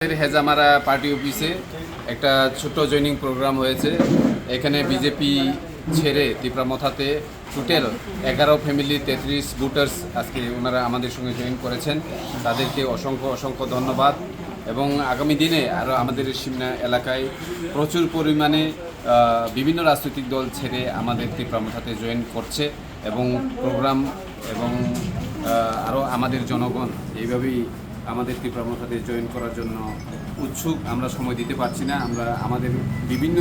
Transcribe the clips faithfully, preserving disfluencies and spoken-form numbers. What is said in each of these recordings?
আমাদের হেজামারা পার্টি অফিসে একটা ছোট্ট জয়েনিং প্রোগ্রাম হয়েছে। এখানে বিজেপি ছেড়ে তিপ্রা মথাতে টোটাল এগারো ফ্যামিলি, তেত্রিশ ভোটার্স আজকে ওনারা আমাদের সঙ্গে জয়েন করেছেন। তাদেরকে অসংখ্য অসংখ্য ধন্যবাদ। এবং আগামী দিনে আরও আমাদের সিমনা এলাকায় প্রচুর পরিমাণে আহ, বিভিন্ন রাজনৈতিক দল ছেড়ে আমাদের তিপ্রা মথাতে জয়েন করছে এবং প্রোগ্রাম এবং আহ, আরও আমাদের জনগণ এইভাবেই আমাদের তিপ্রা মথাতে জয়েন করার জন্য উৎসুক। আমরা সময় দিতে পারছি না। আমরা আমাদের বিভিন্ন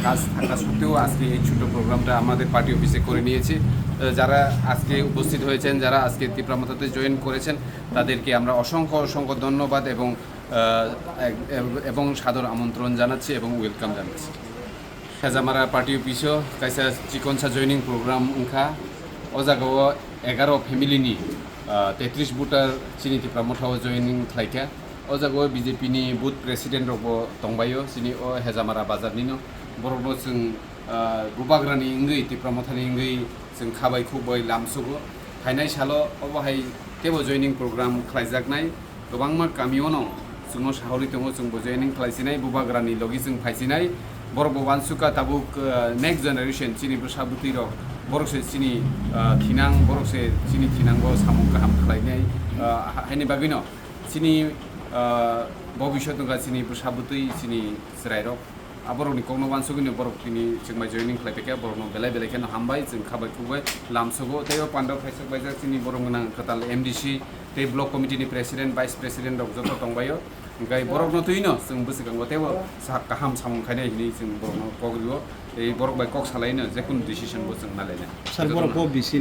কাজ থাকা সত্ত্বেও আজকে এই ছোট প্রোগ্রামটা আমাদের পার্টি অফিসে করে নিয়েছি। আহ, যারা আজকে উপস্থিত হয়েছেন, যারা আজকে তিপ্রা মথাতে জয়েন করেছেন, তাদেরকে আমরা অসংখ্য অসংখ্য ধন্যবাদ এবং আহ, এব-, এব-, এবং সাদর আমন্ত্রণ জানাচ্ছি এবং ওয়েলকাম জানাচ্ছি। Hejamara party office o kaisa chikonsa joining program wngkha. O jagao egaro family ni, ah, tetris voter chini Tipra Motha o joining khlaikha. O jagao B J P ni booth president rok bo tongbaio, chini o Hejamara bazar nino. Borok no chwng, ah, bubagra ni wngwi, Tipra Motha ni wngwi chwng khabai khukbai lamsugo. Phainai salo obo hai teibo joining program khlaijaknai. Kwbangma kamiono chwngno sahorwi tongo, chwngbo joining khlaisinai, bubagrani logi chwng phaisinai. Borokbo uansukha tabuk, uh, next generation chini bwsa bwtwirok, borokse chini, uh, thinang, borokse chini thinango samung kaham khlainai, uh, ha-, haini bagwino chini, uh, bobisot wngkha chini bwsa bwtwi, chini chwrairok. Aborokni kokno uansugwino borok tini chwngbai joining khlaipaikha, borokno belai belai kheno hambai, chwng khabai khukbai lamsugo. Tei o pandao khaisa khlaijak chini borok gwnang kwtal M D C, tei block committee ni president, vice president rok joto tongbaio. Hwnkhe borokno twino chwng bwswkango teibo sa-, kaham samung khainai hinwi chwng borokno kok rio. Tei borok bai kok salaino jekunu decision bo chwng nalainai. Sir, borok bo bisi